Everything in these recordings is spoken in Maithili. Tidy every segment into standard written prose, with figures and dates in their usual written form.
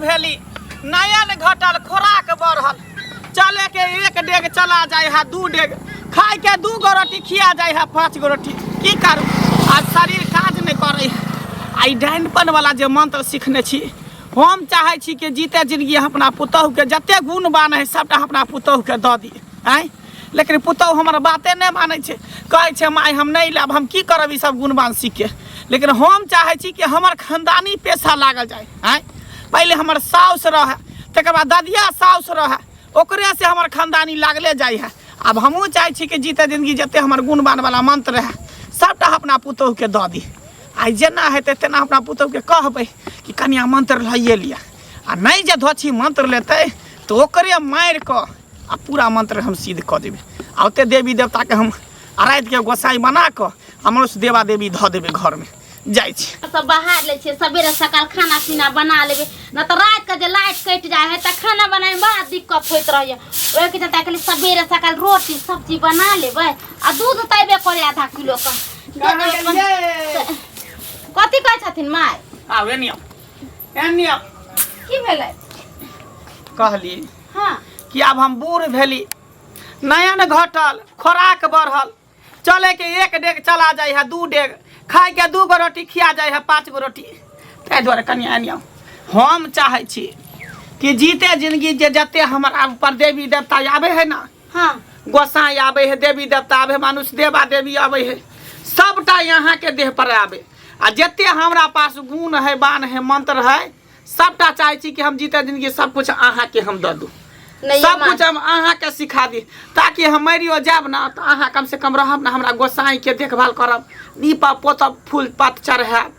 भेली, नयन घटल, खोराक बढ़ल, चले के एक डेग चला जाय है दू डेग, खाय के दू गो रोटी खिया जाय है पाँच गो रोटी। की करू, आज शरीर काज नहि करै है। आ ई डाइनपन वाला जे मंत्र सीखने छी, हम चाहै छी कि जीते जिंदगी हम अपना पुतहुके जते गुण बान है सबटा अपना पुतहुके दऽ दी। आँय, लेकिन पुतहु हमर बाते नहि मानै छै, कहै छै माय हम नहि लायब, हम की करब ई सब गुणवान सीखके। लेकिन हम चाहै छी कि हमर खानदानी पेशा लागल जाय। आँय, पहिले हमर साउस रहै, तकर बाद ददिया साउस रहै, ओकरे से हमर खानदानी लागले जाइ है। आब हमहूँ चाहै छी कि जीते जिंदगी जते हमर गुणवान वाला मंत्र रहै सबटा अपना पुतहुके दऽ दी। आइ जेना हेतै तेना अपना पुतहुके कहबै कि कनिया मंत्र लैए लिअ, आ नहि जे धोछी मंत्र लेतै तऽ ओकरे मारि कऽ आ पूरा मंत्र हम सिद्ध कऽ देबै। आ ओते देवी देवताके हम रातिके गोसाई बना कऽ हमरो से देवा देवी धऽ देबै घरमे। जाइ छी। सब बाहर लै छियै, सवेरे सकाल खाना पीना बना लेबै, न तऽ रातिके जे लाइट कटि जाइ है तऽ खाना बनाबैमे बड़ा दिक्कत होइत रहैए। ओहिके चलते खाली सवेरे सकाल रोटी सब्जी बना लेबै आ दूध तऽ अयबे करै आधा किलोके दे देबै अपन। कथी कहै छथिन माय? आब एनी आउ, एनी आउ। की भेलै? कहली कि आब हम बूढ़ भेली, नयन घटल, खोराक बढ़ल, चले के एक डेग चला जाइ है दू डेग, खाय के दू गो रोटी खिया जाइ है पाँच गो रोटी। ताहि दुआरे कनि आनि आउ। हम चाहै छी कि जीते जिंदगी जे जते हमर आब पर देवी देवता आबै है ना, गोसाई आबै है, देवी देवता आबै है, मनुष्य देवा देवी आबै है, सबटा यहाँ के देह पर आबै। आ जते हमरा पास गुण है, बान है, मंत्र है, सबटा चाहै छी कि हम जीते जिंदगी सब कुछ अहाँके हम दऽ दू, नहीं सब माँ। कुछ हम अहाँके सिखा दी, ताकि हम मरियो जायब ना तऽ अहाँ कम से कम रहब ना, हमरा गोसाई के देखभाल करब, नीपब पोतब, फूल पात चढ़ायब।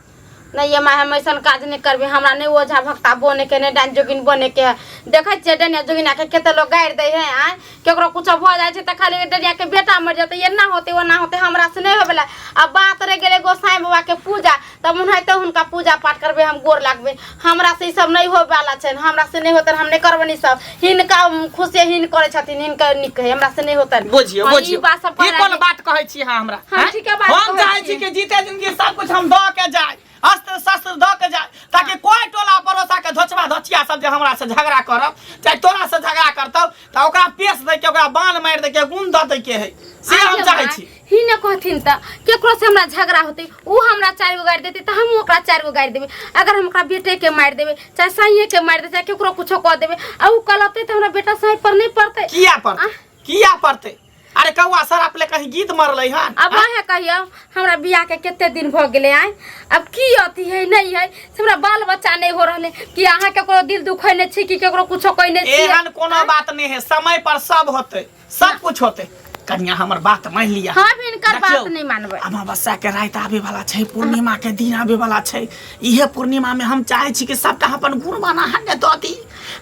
नहीं ये माँ, हम ऐसा काज नहीं करबे। हमरा नहीं ओझा भक्ता बने के, नहीं डाइन जोगिन बने के है। देखै छियै डनिया जोगिना के कते लोग गारि दै है। आँय, केकरो कुछो भऽ जाइ छै तऽ खाली डनिया के बेटा मरि जेतै, एना होतै ओना होतै, हमरा से नहीं होय वला। आ बात रहि गेलै गोसाई बाबा के पूजा, तब ओनाहिते हुनका पूजा पाठ करबै, हम गोर लागबै। हमरा से ई सब नहीं होय वाला छै, हमरा से नहीं होतै, हम नहीं करबनि ई सब। हिनका खुशी हिन करै छथिन, हिनका नीक है, हमरा से नहीं होतनि। बुझियौ, हाँ, ई बुझियौ। बात सब ई कहला कोन कि- बात कहै छी अहाँ हमरा? हम हैं? ठीके बात हम कहै चाहै छी। छी कि जीते जिंदगी सब कुछ हम दऽ के जाय, अस्त्र शस्त्र दऽ के जाय, ताकि कोई टोला पड़ोसा के धोचबा धोचिया सब जे हमरा से झगड़ा करब, चाहे तोरा से झगड़ा करतौ, तऽ ओकरा पेश दै के, ओकरा बाण मारि दै के, गुण दऽ दै के है, से हम आगे चाहै माय, छी। ही ने कहथिन तऽ केकरो से हमरा झगड़ा होतै, उ हमरा चारि गो गारि देतै तऽ हमहूँ ओकरा चारि गो गारि देबै। अगर हम ओकरा बेटेके मारि देबै, चाहे साइएके मारि देबै, चाहे केकरो कुछो कऽ देबै आ उ कलपतै तऽ हमरा बेटा साइ पर नहि पड़तै? किया पड़तै? किया पड़तै? अरे कौआ शराब ले कहीं गीत मरलै हन? अब अहें कहियौ, हमरा बियाह के कते दिन भऽ गेलै? आइ अब की अथी है नहीं है से हमरा बाल बच्चा नहीं हो रहले, कि अहाँ केकरो दिल दुखैने छी कि केकरो कुछो कहने छी? एहन कोनो बात नहीं है, समय पर सब होतै, सब कुछ होतै। कनिया हमर बात मान लिया। हम हिनकर बात देखियौ, नहीं मानबै। अमावस्या के राति आबे वाला छै, पूर्णिमा के दिन आबे वाला छै। इहे पूर्णिमा में हम चाहे छी कि सबटा अपन गुण बना के दऽ दी,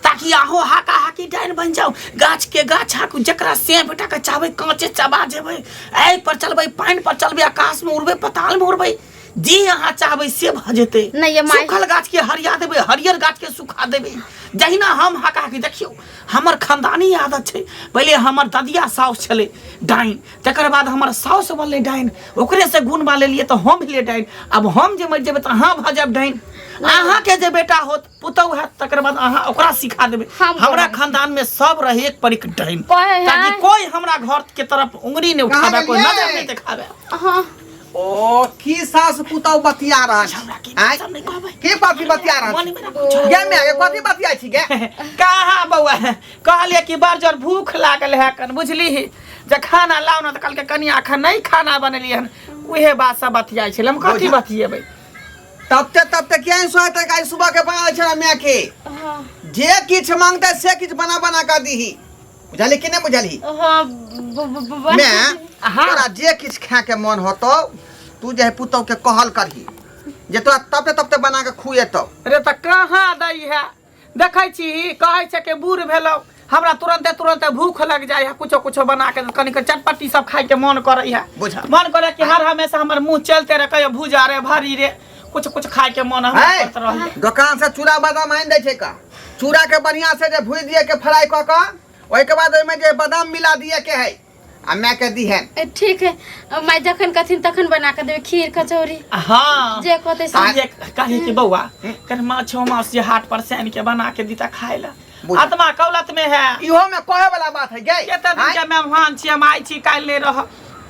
ताकि आहो हाका हाकी डाइन बन जाओ, गाछ के गाछ हाकू, जकरा से बेटा के चाहबै कांचे चबा जेबै, आगि पर चलबै, पानि पर चलबै, आकाश में उड़बै, पताल में उड़बै, जे अहाँ चाहबै से भऽ जेतै। नहि ये माय। सूखल गाछ के हरिया देबै, हरियर गाछ के सुखा देबै। जहिना हम हाका हाकी, देखियौ हमर खानदानी आदत छै, पहिले हमर ददिया साउस छलै डाइन, तकर बाद हमर साउस बनलै डाइन, ओकरे से गुण बा लेलियै तऽ हम भेलियै डाइन। आब हम जे मरि जेबै तऽ अहाँ भऽ जायब डाइन, अहाँके जे बेटा होत, पुतहु हैत, तकर बाद अहाँ ओकरा सिखा देबै। हम हमरा कोना? खानदान में सब रहे एक पर एक डाइन, कहे है। ताकि कोई हमरा घर के तरफ उंगली नहीं कहाँ उठावे, कोई गेलियै? नजर नहीं देखावे। ओ की सास पुतहु बतिया रहल छी? हमरा की आँय? सब नहीं कहबै। की कथी बतिया रहल मन छी? में ना कुछ। गे माय गे, कथी बतिया छी गे? कहाँ बौआ, कहलिए कि बड़ जोर भूख लागल है कन, बुझली जे खाना लाओ ना, तऽ कहलकै कनिया अखन नहीं खाना बनेलियै हन, उहे बात सब बतियाइ छलै। हम कथी बुझा। बतियेबै? तबते तबते किया नहीं सोते? काल्हि सुबह के बना छै माय के, जे किछ मांगते से किछ बना बना के दीही, बुझली कि नहीं बुझली? हाँ, ब- मैं हाँ। तोरा जे किछ खाए के मन होतो, तू जे है पुतहु के कहल करही जे तोरा तबते तबते बना के खुएतौ। रे तऽ कहाँ दै है, देखै छी कहै छै कि बूढ़ भेलौ, हमरा तुरंते तुरंते भूख लग जाइ है, कुछो कुछो बना के कनी के चटपटी सब खाय के मन करै है। बुझा। मन करे कि हर हमेशा हमर मुंह चलते रहे, कहियो भूजा रे भरी रे, कुछ कुछ खाय के मन हमरा है? करत रहै। दोकान से चूड़ा बादाम आनि दै छै का, चूड़ा के बढ़िया से जे भूजि दिए के फ्राई कऽ कऽ, ओहिके बाद ओहिमे जे बादाम मिला दिए के है, आ माय के दीहन। ठीक है माय, जखन कहथिन तखन बना के देबै खीर कचौड़ी। हाँ। जे कहतै से। ये कही कि बौआ कन माछो मांस जे हाट पर से आनि के बना के दीता खाए ला। बुझ। आत्मा कौलत में है। इहो में कहे वाला बात है गई। केते दिन के मेहमान छी हम, आइ छी काल्हि नहीं रह।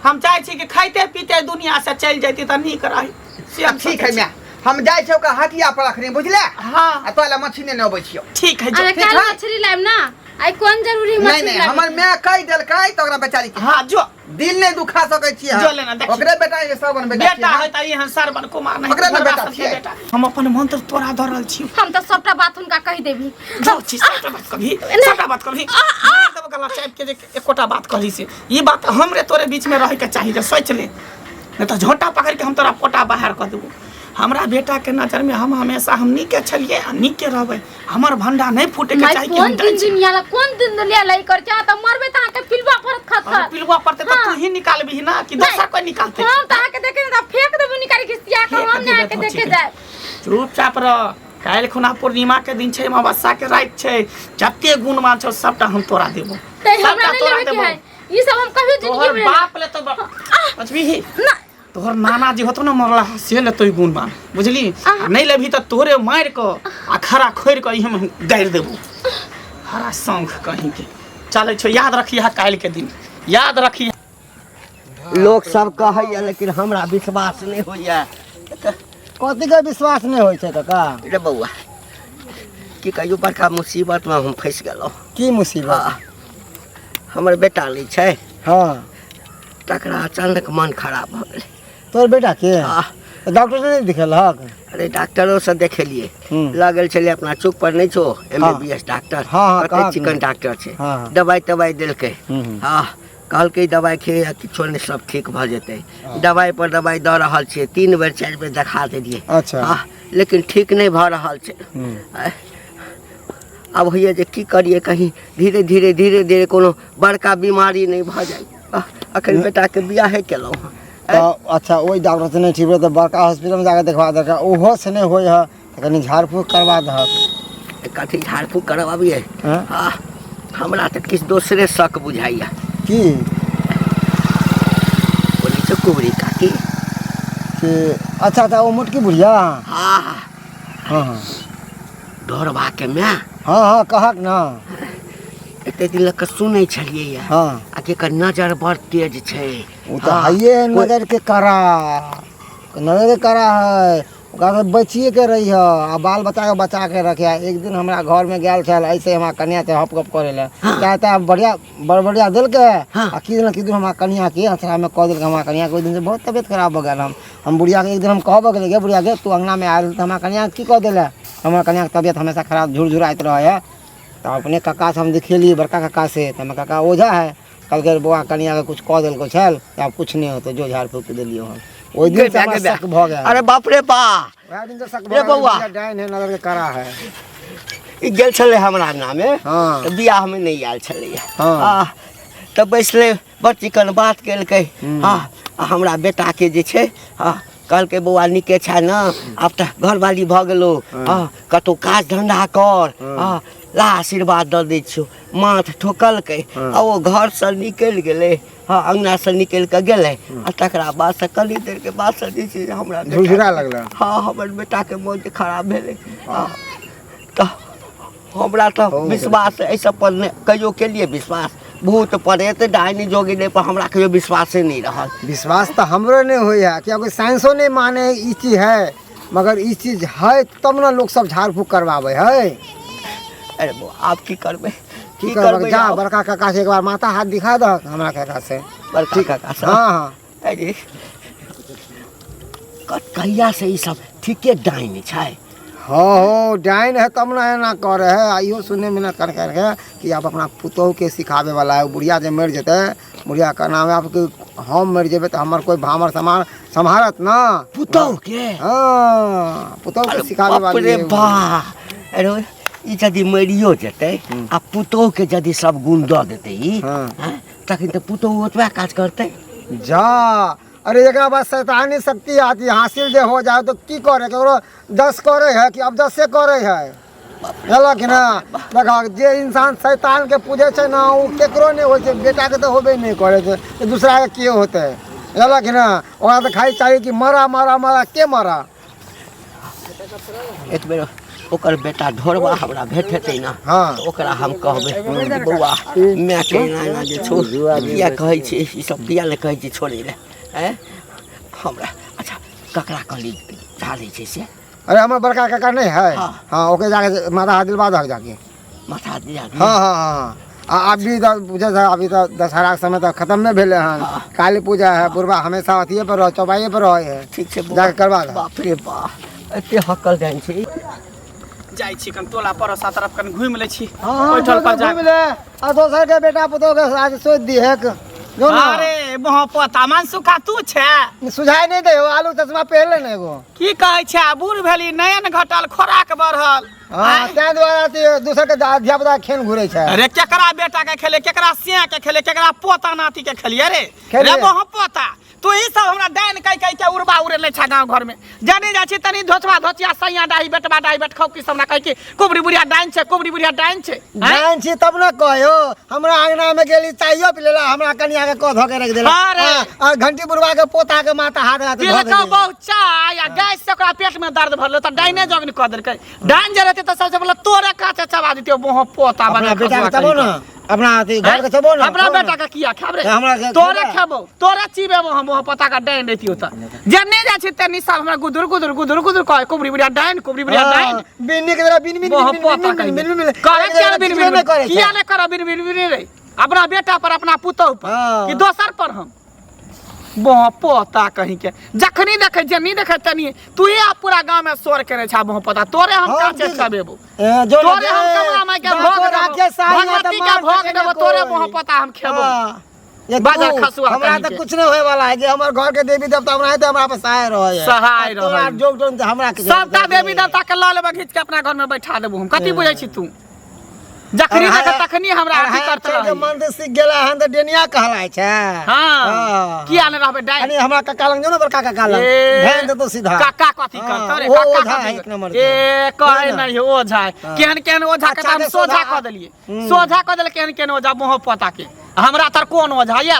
हम चाहे छी कि खाइते पीते दुनिया से चलि जैती तऽ नीक रही से हम। ठीक है माय, हम जाइ छियौ ओकरा हटिया पर अखनी, बुझले? हाँ। आ तोरा लए मछली नेने अबै छियौ। ठीक है, जो। अरे ठीक काल्हि है। मछली लायब ना, आइ कोन जरूरी नहीं मछली नहीं, लाबे? हमर माय कहि देलकै तऽ ओकरा बेचारी के हाँ जो दिल नहीं दुखा सकै छियै हम। जो लेना, देखी। ओकरे बेटा के सरवन बेटा बेटा छियै। है तऽ एहन सरवन कुमार नहीं। ओकरे ने घरबा बेटा सबके छियै। बेटा। हम अपन मंत्र तोरा दऽ रहल छी। हम तऽ सबटा बात हुनका कहि देबी। जो छी सबटा बात कभी, सबटा बात कभी मारि देबो गला चापि के जे एकोटा बात कहली से। ई बात हमरे तोरे बीच में रहे के चाही, जे सोच ले, नहीं तऽ झोंटा पकड़ के हम तोरा पोटा बाहर कऽ देबो। हमरा बेटा के नजर में हम हमेशा हम नीके छलियै आ नीके रहबै। हमर भंडा नहीं फूटे के माय चाही कि हम कोन जाइ दिन छी। दुनिया ला, कोन दिन दुनिया ला ई कर के तऽ मरबै तऽ अहाँके पिलुआ पड़त खत अरे खत। पिलुआ पड़तै तऽ हाँ। तू ही निकालबही ना कि दोसर कोई निकालतै? हम तऽ अहाँके देखे तऽ फेंक देबो निकालि के सिया के, फेंक हम नहि देबै अहाँके तऽ देखे ठीक। जायब। चुपचाप रह। काल्हि खुना पूर्णिमा के दिन छै, अमावस्या के राति छै, जते गुणवान छौ सबटा हम तोरा देबो। तऽ हमरा सबटा नहि तोरा लेबे के देबो। है ई सब, हम कहियो जिंदगी तोहर में बाप ले तो बचबीही ना। तोहर नाना जी होतो ना मरला से लेतो गुणवान, बुझली? आ नहीं लेबही तऽ तोरे मारि कऽ आ खड़ा खोरि कऽ इहे में गाड़ि देबो। हरा शौख कहीं के चलै छौ। याद रखिहे काल्हि के दिन, याद रखिहे। लोक सब कहैया लेकिन हमरा विश्वास नहि होइया। कथी के विश्वास नहि होइ छै काका? रे बौआ, की कहियो, बड़का मुसीबतमे हम फँसि गेलहुँ। की मुसीबत? हाँ, हमर बेटा नहि छै? हाँ। तकरा अचानक मन खराब भऽ गेलै। तोहर बेटा के? हाँ। तऽ डॉक्टर से नहि दिखेलक? अरे डॉक्टरोसँ देखेलियै। हम्म। लऽ गेल छलियै, अपना चौक पर नहि छौ एम हाँ। B S doctor? हाँ, हाँ, कते कहाँ? चिकन डॉक्टर छै। हाँ, हाँ। दवाइ तवाइ देलकै। हम्म। हँ, कहलकै दवाइ खे किछो नहि, सब ठीक भऽ जेतै। दवाइ पर दवाइ दऽ रहल छियै, 3 बेर 4 बेर देखा देलियै। अच्छा। हँ, लेकिन ठीक नहि भऽ रहल छै। हम्म। आब होइए जे की करियै, कहीं धीरे धीरे धीरे धीरे कोनो बड़का बीमारी नहि भऽ जाइ। अखन बेटाके बियाहे केलहुँ हँ। तऽ अच्छा, ओहि डॉक्टर से नहि ठीक भेल तऽ बड़का हॉस्पिटलमे जाकऽ देखबा दहक। ओहो से नहि होइ है तऽ कनि झाड़ फूक करबा दहक। कथी झाड़ फूक करबाबियै? हँ? हँ, हमरा तऽ किछु दोसरे शक बुझाइए। की? बोलै छै कुबरी काकी। कि अच्छा अच्छा, ओ मोटकी बुढ़िया? हाँ। हाँ हाँ। डोरबाके माय। हाँ हाँ, कहक ना। एते दिन लऽ कऽ सुनै छलियै या हाँ। आ केकर नजर बड़ तेज छै। ओ तऽ हाँ, हइए है, नजर के कड़ा, नजर के कड़ा है। ओकरा से बचिए के रही है आ बाल बच्चा के बचा के रखे। एक दिन हमरा घर में गेल छल ऐसे हमरा कनिया से हप गप करे ला, चाहे तऽ बढ़िया बड़ बढ़िया देलकै। हाँ। आ की की दिन हमरा कनिया के अथरा में कऽ देलकै। हमरा कनिया के ओहि दिन से बहुत तबियत खराब भऽ गेल। हम बुढ़िया के एक दिन हम कहबो गेलियै, गे बुढ़िया गे, तू अंगना में आयल तऽ हमरा कनिया के की कऽ देले? हमरा कनिया के तबियत हमेशा खराब झुरझुराइत रहै है। तऽ अपने काका से हम देखेलियै, बड़का काका से, तऽ हमर काका ओझा है। कहलकै बौआ, कनिया के कुछ कऽ देलको छल, तऽ आब कुछ नहि होतौ, जो झाड़ फूक देलियौ हम। ओहि दिन से हमरा शक भऽ गेल। अरे बाप रे बा। वएह दिन से शक रे भऽ गेल। बौआ। बुढ़िया डाइन है, नजर के कड़ा है। ई गेल छलै हमरा अंगनामे। हाँ। तऽ बियाहमे नहि आयल छलैया। हाँ। आ, तऽ बैसलै, बड़ चिकन बात केलकै। हँ, आ हमरा बेटाके जे छै, हँ, कहलकै बौआ नीके छै ने, आब तऽ घरवाली भऽ गेलौ, हँ, कतहु काज धन्धा कर, हँ, ला आशीर्वाद दऽ दै छियौ। माथ ठोकलकै आ ओ घरसँ निकलि गेलै। हँ, अङ्गनासँ निकलि कऽ गेलै आ तकरा बादसँ कनी देरके बादसँ जे छै से हमरा बेटा- झुरझुरा लगलै। हँ, हमर बेटाके मोन जे खराब भेलै। हँ, तऽ हमरा तऽ विश्वास एहि सब पर नहि कहियो केलियै विश्वास, भूत प्रेत डाइनी जोगिनी पर हमरा कहियो विश्वासे नहि रहल। विश्वास तऽ हमरो नहि होइ है, कियाकि साइंसो नहि माने है ई चीज है, मगर ई चीज है तब ने लोक सब झाड़ फूक करवाबै है। अरे बौआ, आब की करबै? की करबै? जा आब? बड़का काका से एक बार माथा हाथ दिखा दहक हमरा काका से। बड़का काका से? हाँ हाँ। अरे कहिया से ई सब ठीके डाइन छै? हाँ हो, डाइन है तब ना एना करे है। आ इहो सुने में ना कर कर के कि आप अपना पुतोहु के सिखावे वाला है। बुढ़िया जे मरि जेतै, बुढ़िया का नाम है, आब हम मरि जेबै तऽ हमर कोई भामर समार सम्हारत ना। पुतोहु के? हाँ, पुतोहु के अरे सिखावे बाप वाली रे है वो। बा, अरे ई यदि मरियो जेतै आ पुतोहु के यदि सब गुण दऽ देतै ई, हाँ। हँ, तखन तऽ पुतोहु ओतबे काज करतै। जा, अरे एकरा बाद शैतानी शक्ति आती हासिल जे हो जाए तो की करे? केकरो 10 करे है कि अब 10 से करे है। बुझलक कि ना? देखहक जे इंसान शैतान के पूजै छै ने ओ केकरो नहि होइ छै, बेटाके तऽ होबे नहि करै छै तऽ दूसराके के होतै? बुझलक कि ना? ओकरा तऽ खाली चाही कि मरा मरा मरा के मरा। एक बेर ओकर बेटा ढोरबा हमरा भेटेतै ने। हाँ। तऽ ओकरा हम कहबै कि बौआ मायके एना एना जे छौ किया कहै छी ई सब, किया नहि कहै छी छोड़ै लए? आँय हमरा अच्छा ककरा कहली झाड़ै छै से? अरे हमर बड़का काका नहीं है। हाँ। हाँ, ओके जाके माथा हाथ दिलवा दहक जाके। माथा दिया? हाँ हाँ हाँ, आ अभी तऽ बुझै छै अभी तऽ दशहराके समय तऽ खतम नहि भेलै हन। हाँ। काली पूजा है, बुढ़बा हमेशा अथिए पर रह, चौपाइए पर रहै है। ठीक छै बौआ। जाके करवा दहक। बाप रे बाप, एते हकल जाइन छै। जाइ छी कन टोला पड़ोसा तरफ, कन घुमि लै छी। हाँ, ओहिठाम पर जा घुमि ले आ दोसर के बेटा पुतोह के आज सोच दिहेक जो ना। अरे मोह पोता मन सुखा तू छै। सुझाय नहि दे, आलू चश्मा पहिरले ने एगो। की कहै छै, बूढ़ भेली, नयन घटल, खोराक बढ़ल। हाँ, ताहि दुआरे अथी दोसर के धिया पुता खेल घुरै छै। अरे केकरा बेटा के खेले, केकरा सिया के खेले, केकरा पोता नाती के खेलिए रे? खेलिए। रे मोह पोता, तू ही सब हमरा डाइन कहि कहि के उड़बा उड़ेले छा गाँव घर में। जाने जाइ छी तनी धोचबा धोचिया सैया डाही बेटबा डाही बेटखौ की सब हमरा कहै कि कुबरी बुढ़िया डाइन छै, कुबरी बुढ़िया डाइन छै। आँय? जान छी तब ने कहियो हमरा अंगना में गेली चाइयो पी लेला, हमरा कनिया के कह धऽ के रख देला। अरे। हाँ, आ घंटी बुढ़वा के पोता के माथा हाथ हाथ धऽ पिलकौ देली। बहुत चाय आ गैस से ओकरा पेट में दर्द भरलो तऽ डाइने जोगनी कऽ देलकै। डाइन जे रहतै तऽ सबसे पहिले तोरे काचे चबा दितियौ मोह पोता अपना बना। बेटा के चबो ने, अपना अथी घर के चबो ने। अपना खाओ ने। बेटा के किया खाब रे? हमरा के तोरे खेबै। खेबौ, तोरे चिबेबो हम मोह पोता के। डाइन रहितियौ तऽ जेने जाइ छी तेनी सब हमरा गुदुर गुदुर गुदुर गुदुर कहै कुबरी बुढ़िया डाइन, कुबरी बुढ़िया डाइन। हाँ, बिन्नी के तरह बिन बिन मोह बिन पोता बिन कहि बिन बिन बिन करे किया ने बिन बिन नहीं बिन? करे किया ने करब बिन बिन बिन रे? अपना बेटा पर, अपना पुतोह पर। हाँ। कि दोसर पर? हम बोह पोता कहीं के जखनी देखे जेनी देखे तनी तू ही आप पूरा गांव में शोर करे छा। बोह पोता, तोरे हम हम काचे की- चबेबो। ए, जो तोरे हम कमला माई के भोग राखे देबो, साई भगवती के भोग देबो, तोरे बोह पोता हम खेबो। बाजार खसुआ हमरा कहीं तऽ के। कुछ नहीं होए वाला है कि हमर घर के देवी देवता हमरा है तऽ हमरा पर सहाय रहे है। सहाय आ तोरा रहै। जोग टोन से हमरा के सबटा देवी देवता के लऽ लेबै, घीच के अपना घर में बैठा देबो हम। कथी बुझै छी तू? जखनी देखे तखनी हमरा अथी करत के रही। मन से सीख गेला हन तऽ डेनिया कहलाय छै। हाँ, किया ने रहबै डाइन? कनी हमरा काका लग जो ने, बड़का काका लग। ए, ध्यान देतो सीधा। काका कथी हाँ, करतौ रे? ओ काका ओझा कथी है एक नंबर के। ए कहै ना? नहीं ओझा है। हाँ। केहन केहन ओझा के अच्छा तऽ हम के सोझा सोझा- कऽ देलियै, सोझा कऽ देलियै केहन केहन ओझा मोह पोता के। हमरा तर कोन ओझा ये?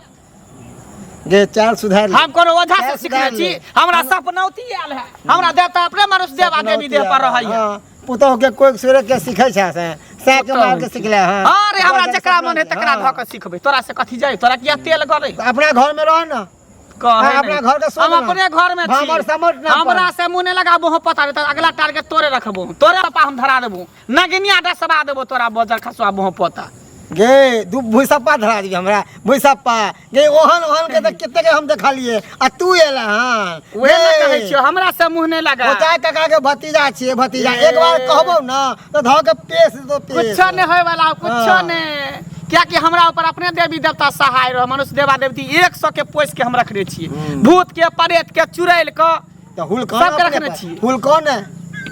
गे चाल सुधार ले। हम कोनो ओझा से चाल सिखने सुधार छी? ले। हमरा सपनौती आयल है, हमरा देवता अपने मनुष्य देवा देवी देह पर रहै है। हाँ, पुतोह के कोई सूर्य के सिखै छै से सै के मार के सिखले। हाँ अरे हमरा जकरा मन है तकरा धऽ के सिखबै। तोरा से कथी जाय? तोरा किया तेल गरै? अपना घर में रह ना। कहै हाँ, नहि। अपना घर के सोच हम ना। अपने घर में छी। हमर समझ ना हमरा पर। से मुँह नहि लगाबो हो पता नहीं, तऽ अगला टारगेट तोरे रखबो, तोरे पापा हम धरा देबो, नगिनिया डसबा देबो तोरा बजर खसुआ मोह पोता। गे दू भुसप्पा धरा दिबी हमरा भुसप्पा। गे ओहन ओहन के तऽ कते के हम देखलिए आ तू एला। हाँ उहे ने कहै छियौ, हमरा से मुँह नहि लगा। ओचा काका के भतीजा छियै भतीजा, एक बार कहबो ना तऽ धऽ के पेश दो पेश। कुछो नहीं होय वाला, कुछो हाँ। नहीं, कियाकि हमरा ऊपर अपने देवी देवता सहाय रह। मनुष्य देवा देवती 100 के पोस के हम रखने छियै, भूत के प्रेत के चुड़ैल के तऽ हुलकौन सबके अपने रखने पर। छियै। हुलकौन है।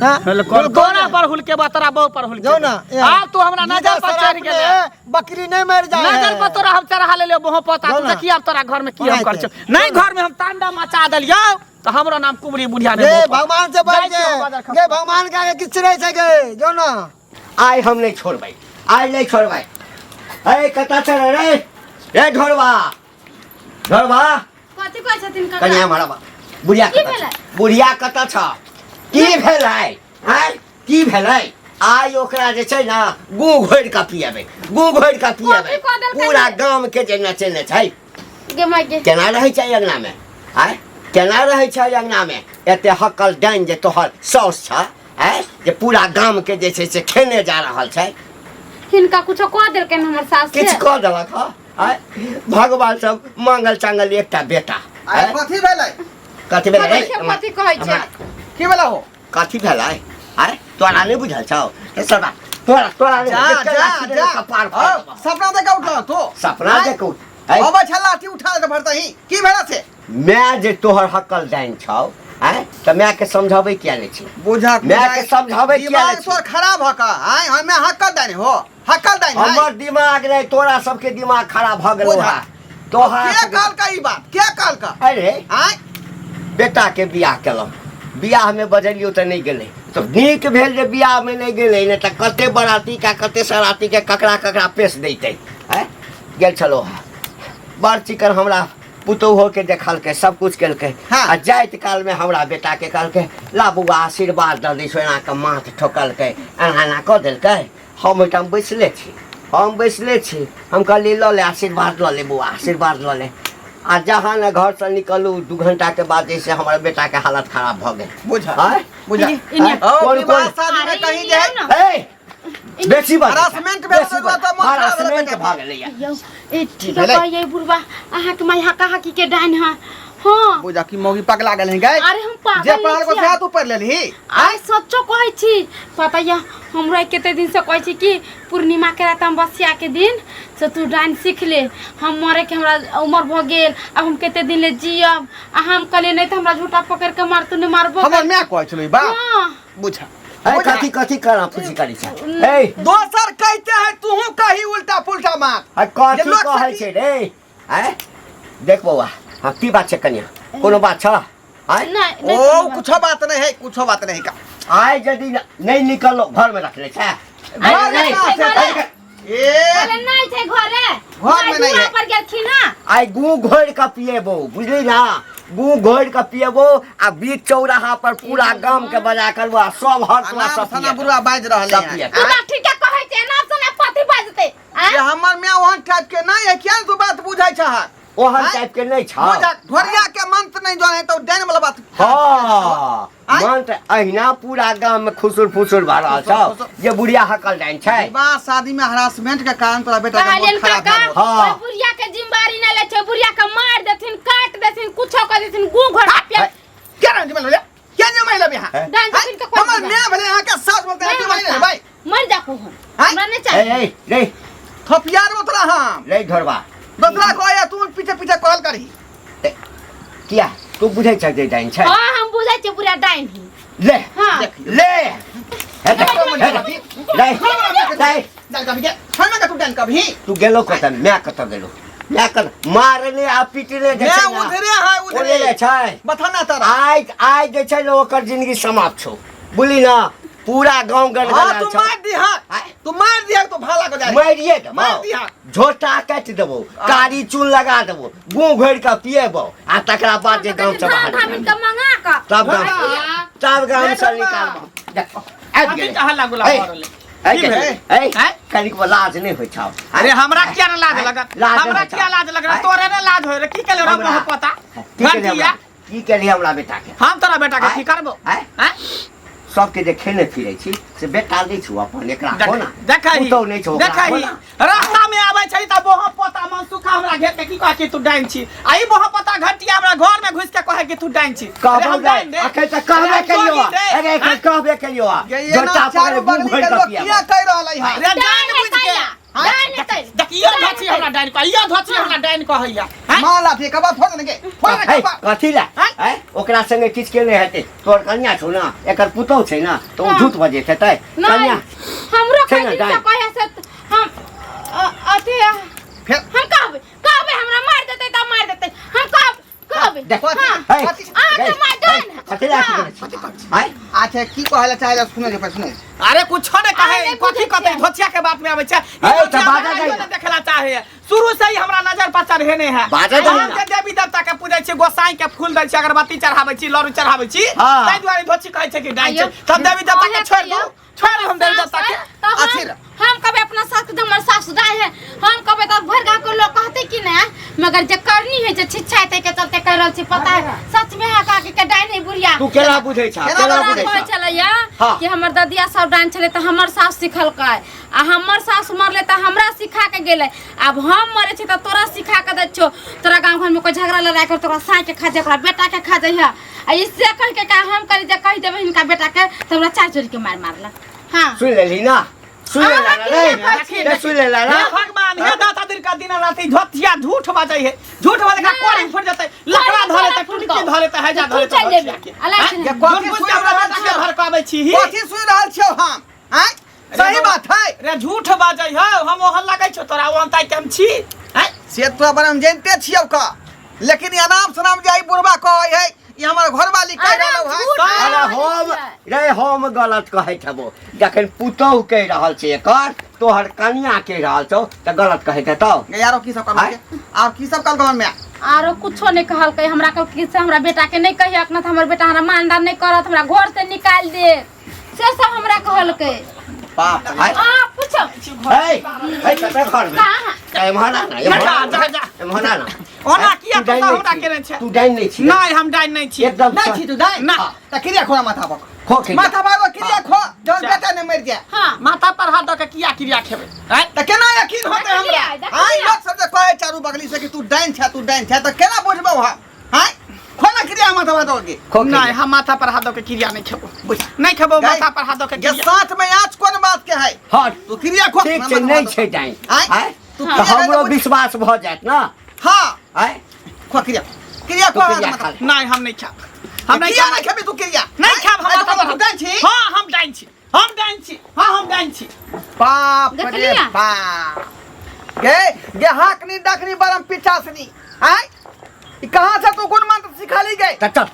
हाँ? हुलकौन तोरा पर हुलके बा, तोरा बहु पर हुलके जो ना आब तू हमरा नजर पर चढ़ गेले। बकरी नहीं मर जाए नजर पर तोरा हम चढ़ा लेलियो बहु पोता। जो तू ना। देखिए आब तोरा घर में की हम ओनाहिते। कर छौ। नहीं घर में हम तांडा मचा देलियो तऽ हमरो नाम कुबरी बुढ़िया गे नहीं बहु पोता। भगवान से बढ़ जाइ छियौ बाजार गे खसुआ। गे भगवान के आगे किछु नहीं छै गे जो ना। आइ हम नहि छोड़बै, आइ नहि छोड़बै। अरे कतऽ छै रे? रे ढोरबा, ढोरबा। कथी कहै छथिन काका? कनिया हमारा बा बुढ़िया की कतऽ भेलै? छै? बुढ़िया कतऽ छ? की भेलै? आँय की भेलै? आइ ओकरा जे छै ने गू घोरि कऽ पियेबै, गू घोरि कऽ पियेबै। कथी कऽ देलकै पूरा रे? गाम के जे नचेने छै। गे माय गे। केना रहै छै अंगनामे? आँय केना रहै छै अंगनामे? एते हकल डाइन जे तोहर साउस छ, आँय जे पूरा गाम के जे छै से खेने जा रहल छै। हिनका कुछो कह देलकनि हमर सास के? किछु कऽ देलक हँ? आँय भगवान सब मांगल चांगल एकटा बेटा। आइ आँय? कथी भेलै? कथी भेलै रे? देखियौ कथी कहै छै। की भेलै हो? कथी भेलै? आँय तोरा नहि बुझल छौ हे सरबा? तोरा तोरा नहि जा एके जा लाठी जा देने कपार फाड़ि हौ, देबौ। सपना देख उठल तू? सपना आँय? देखू आँय? अबै छल लाठी उठा ले भरतही, की भेला से? माय जे तोहर हकल डाइन छौ, आँय तऽ मायके समझाबै किया नहि छी? बुझा माय के समझाबै किया दिमाग नहि छी? तोर खराब हक। आय हमे हकल दानी हो, हकल दानी आँय। हमर दिमाग नहि, तोरा सबके दिमाग खराब भऽ गेलौ। बुझा। है तोहरा के सबके- कहलका ई बात? के कहलका? अरे आय बेटा के बियाह केलहुँ, बियाह में बजलियौ तऽ नहि गेलै। तऽ नीक भेल जे बियाहमे नहि गेलै, नहि तऽ कते बराती का कते सराती के ककरा ककरा पेश दैतै। आँय, गेल छलहुँ हँ, बड़ चिकन हमरा पुतोहुके देखलकै, सब कुछ केलकै। हाँ। आ जाइत कालमे हमरा बेटाके कहलकै, ला बौआ आशीर्वाद दऽ दै छौ, एना कऽ माथ ठोकलकै, एना एना कऽ देलकै। हम ओहिठाम बैसले छी, हम बैसले छी, हम कहलियै लऽ ले आशीर्वाद, लऽ ले बौआ आशीर्वाद लऽ ले। आ जहाँ ने घरसँ निकलू, 2 घंटाके बाद जैसे हमर बेटाके हालत खराब भऽ गेल। बुझा आँय? बुझा। इन्ने- ओ कोन- विवाह कोन- शादी में अरे कहीं इन्ने जे आउ ना। ए, बेसी बाजै छै। हरासमेंट भेल बेसी तऽ बाजै। मोन खराब भेलै हरासमेंट बेटा। भऽ गेलैया। यौ ए ठीक है भेलै? कहियै बुढ़बा, अहाँके माय हका हकी के डाइन है। हाँ बुझा की मौगी पगला गेल है गए। अरे हम पागल जे नहि पढ़ल को छियै। से तू पढ़ लेलही। आइ सच्चो कहै छी, पता यऽ हमरा कते दिन से कहै छी कि पूर्णिमा के रात अमावस्या के दिन से तू डाइन सीख ले, हम मरे के हमरा उम्र भऽ गेल, अब हम कते दिन ले जियब। आ हम कहलियै नहि तऽ हमरा झूठा पकड़ के मारतू, नहि मारबो। हमर माय कहै छलै बा। हाँ। बुझा ए, कथी कथी करा फुसी करी छै? ए दोसर कहते है तूहू कही उल्टा पुल्टा बात। आ कथी जे लोक कहै सकी- छै रे? आँय देख बौआ, हाँ की बात छै कनिया, कोनो बात छ? आँय नहीं नहीं ओ कोनो बात। कुछो बात नहीं है, कुछो बात नहीं का। आइ यदि नहि निकललो घरमे रखले छै। अरे घर में नहीं कहाँ छै से घरे। ए अरे नहीं छै घरे, घर में नहीं दुआ है। पर गेलखिन हँ। आइ गू घोरि कऽ पिएबो, बुझली ना? गू घोरि कऽ पिएबो आ बीच चौराहा पर पूरा गाम के बजा कर आ सब हर अनाम सब सना पिएतौ। बुढ़वा बाजि रहले सब हैं। पिएतौ। तू तऽ ठीके कहै छै, एना सुना कथी बाजतै? आँय? जे हमर माय ओहन टाइप के नहीं है, किया तू बात बुझै छह? ओहन आँय? टाइप के नहीं छ। बुझा ढोरिया के मंत्र नहीं जाने तो डाइन वाला बात। हाँ आँय? मन तऽ अहिना पूरा गाम में खुसुर फुसुर भऽ रहल छौ फुसुर। जे बुढ़िया हकल जाइन छै। विवाह शादी में हरासमेंट के कारण तोरा बेटा के मोन कहलियन खराब काका, भए गेल। हाँ। ओहि बुढ़िया के जिम्मेदारी नहि लै छै, बुढ़िया के मार देथिन, काट देथिन, कुछो कर देथिन, गू घर पे क्या नाम जिम्मेदारी ले? क्या जिम्मेदारी लेबै अहाँ? हैं? डाइन जोगिन के कोई हमर जिम्मेदारी। माय भेलै अहाँके सास बोलते हैं, जिम्मेदारी लेबै भाई। मर जा को हम, आँय? हमरा नहीं ए चाहिए। ए रे थपियार में तोरा हम रे ढोरबा दोसरा कहै तू पीछे पीछे कहल करही। किया तू बुझै छ जे डाइन छै? हाँ हम बुझै छियै बुढ़िया डाइन ही। ले हाँ। ले हे देख, हे देख, ले ले डाइन कभी के छोड़ ना तू डाइन कभी। तू गेलो कतऽ? माय कतऽ गेलो? माय कतऽ मारने आ पीटने जे माय छै ना, उधरे है, उधरे। ओरे छै। बता ना तारा। आइ आइ जे छै ने ओकर जिंदगी समाप्त छौ, बुझली ना? पूरा गाँव गड़गड़ायल हाँ तू छौ। मार दी, हाँ आँय? तू मार दिया तो भाला को जाए। मारिए देबौ, मार दिहा। झोटा काटि देबौ, कारी चून लगा देबौ, गूँ घोरि कऽ पिएबौ आ तकरा बाद जे गाँव से बाहर धान के मंगा कऽ तब गाँव हाँ। तब गाँव से निकालबौ। देखो, आबि कथी गेलै। के हल्ला गुल्ला ए, भऽ रहलै? ए, की भेलै? ए, आँय? कनिक लाज नहि होइ छौ? अरे हमरा किया ने लाज लगत? लाज हमरा होइ छौ। किया लाज लगत? आँय? तोरे ने लाज होय रे, की केले रे हमरा? मोह पता की केलियै घंटिया? हमरा? की केलियै हमरा बेटा के? हम तोरा बेटा के आँय? की करबो? आँय? आँय? सबके जे खेने फिरै छी से बेटा नहि छौ अपन, एकरा हो ना देखही पुतहु नहि छौ ओकरा, देखही हो ना। रास्ता में आबै छै तऽ बोह पोता मन सुखा हमरा घेर के की कहै कि तू डाइन छी, आ ई बोह पोता घंटिया हमरा घर में घुस के कहै कि तू डाइन छी। अरे कहबो हम डाइन रे। अखन तऽ कहबे अरे हम केलियौ जोगी रे। अरे एखन आँय? कहबे केलियौ ये ये ना झोटा चारू पकड़े मुँह बगली भरि के कऽ लोग पियाबो। किया कहि रहल है? अरे डाइन बुझ के डाइन हेतै। देखियो धोची हमरा डाइन कहैया, धोची हमरा डाइन कहैया। आँय? माँ लाथी कबा फोड़ देने के, फोड़ दे हे, कबा। कथी ला? आँय? आँय? ओकरा संगे किछु के नहि हेतै, तोहर कनिया छौ ना, एकर पुतहु छै ना, तऽ ओ झूठ बजैत हेतै। नहीं कनिया हमरो छै ना कहि दिन से डाइन? कहै से हम अथी फिर हम कहबै, कहबै हमरा मार देतै तऽ मार देतै, हम कहब कहबै। देख, हाँ। हे, अहाँके हे, माय डाइन है। कथी ला अथी करै छी? आँय? अच्छा की कहै चाहे सुनै जे सुनै। अरे कुछो नहीं कहे, अरे कथी बुझै कहते छियै। धोचिया के बात में आबै छै। ई है, धोचिया तऽ बाजा हमरा जाइ कहियो ना। नहि देखला चाहे, शुरू से ही हमरा नजर पर चढ़ेने है। बाजा जाइ हम ना। जे देवी देवता के पूजै छी, गोसाई के फूल दै छी, अगरबत्ती चढ़ाबै छी, लड्डू चढ़ाबै छी, हाँ। ताहि दुआरे धोची कहै छै कि डाइन छै। आइयो। तब देवी देवता के अहाँ छोड़ि दू, कहियौ। छोड़ि दू हम देवी देवता के। तऽ हम अथी रह। हम कहबै अपना सास के, हमर सास दाय है, हम कहबै तऽ भरि गाँव के लोग कहतै कि नहि, मगर जे करनी है जे छिच्छा है के चलते कहि रहल छी। पता है सच में है काकी के डाइन है बुढ़िया। तू केना बुझै छह? केना केना हमरा बुझै कहै छह? छलैया हाँ। कि हमर ददिया सब डाइन छलै तऽ हमर सास सिखलकै, आ हमर सास मरलै तऽ हमरा सिखा के गेलै, आब हम मरै छी तऽ तोरा सिखा के दै छियौ, तोरा गाँव घरमे कोइ झगड़ा लड़ाइ कर तोरा साँइ के खा जाय, ओकरा बेटा के खा जइहे। आ इससे कहि के का हम करी जे कहि देबै हिनका बेटा के तऽ हमरा चारि चोरी के मारि मारलक। हाँ सुनि लेलही ना? सुनि अहाँ लेला की रे? कहै छी? रे, सुनि लेला ना? हे भगवान, हे दाता दिन का दिन राति झोथिया झूठ बजै है, झूठ बजै का कोरी फुट जेतै, लकड़ा धरे त टुटकी धरे त हैजा धरे त तू चलि धोतिया जेबही। के। अलाइ आँय? छै ने। ये कथी झूठ सुनि के हमरा रहल बेटा के छियौ? भड़काबै छी ही। कथी सुनि रहल छियौ हम? आँय? सही बात है। रे झूठ बाजै है, हम ओहन लगै छौ तोरा, ओहन ताइ के हम छी? आँय? से तोरा बारे में जानते छियौ का, लेकिन ई अनाम शनाम जे ई बुढ़बा कहै है, ई हमर घरवाली कहि अरे रहल है। झूठ अरे बाजै हम छै। रे हम गलत कहैत हेबो जखन पुतोहु कहि रहल छै एकर तोहर कनिया कहि रहल छौ तऽ गलत कहैत हेतौ। गे यारो की सब आँय? कहलकै आर की सब कहलकै हमर माय? आरो कुछो नहीं कहलकै हमरा, कहलकै से हमरा बेटा के नहीं कहियक न तऽ हमर बेटा हमरा मानदान नहीं करत, हमरा घर से निकालि देत, से सब हमरा कहलकै। बाप रे। आँय? आ पूछो हे हे कतऽ घर में? कहाँ? एम्हर आ ना, एम्हर जा, आ जा, ना, जा। एम्हर आ ना। ओना किया तू डाइन तू नहि हमरा छी। केने छै? तू डाइन नहि छी। नहि, हम डाइन नहि छी। एकदम नहीं छी तू डाइन? ना। तऽ क्रिया खोला माथा पर। खो क्रिया। माथा पर क्रिया खो, जहन बेटा नहि मरि जाए। हाँ। माथा पर हाथ दऽ के किया क्रिया खेबै? आँय? तऽ केना यकीन होतै देखलियै, हमरा? देखलियै। आइ लोक सब जे कहै चारू बगली से कि तू डाइन छै, तू डाइन छै, तऽ केना बुझबौ हम? आँय? खो ना क्रिया माथा पर दऽ के। खो क्रिया। नहि, हम माथा पर हाथ दऽ के क्रिया नहि खेबो, नहि खेबो गई। माथा पर हाथ दऽ के जे क्रिया। साथ में आँच कोन बात के है? हँ तू क्रिया खो। ठीक छै, नहि छै डाइन। आँय? आँय? तू तऽ क्रिया हमरो खाइ तऽ विश्वास भऽ जायत ना। हाँ। आँय? खो क्रिया, क्रिया तू खो। क्रिया माथा खा ले। नहि, हम नहि खायब, हम नहि किया खायब। नहि खेबी तू क्रिया? नहि खायब हम आँय, माथा पर तू हाथ। डाइन छी? हाँ, हम डाइन छी, हम डाइन छी, हाँ हम डाइन छी। बाप रे देखलियै? बाप। गे गे हाकनी डकनी बरम पिचासनी। आँय? ई कहाँ से तू गुण मंत्र सिखाली गए? तऽ चल।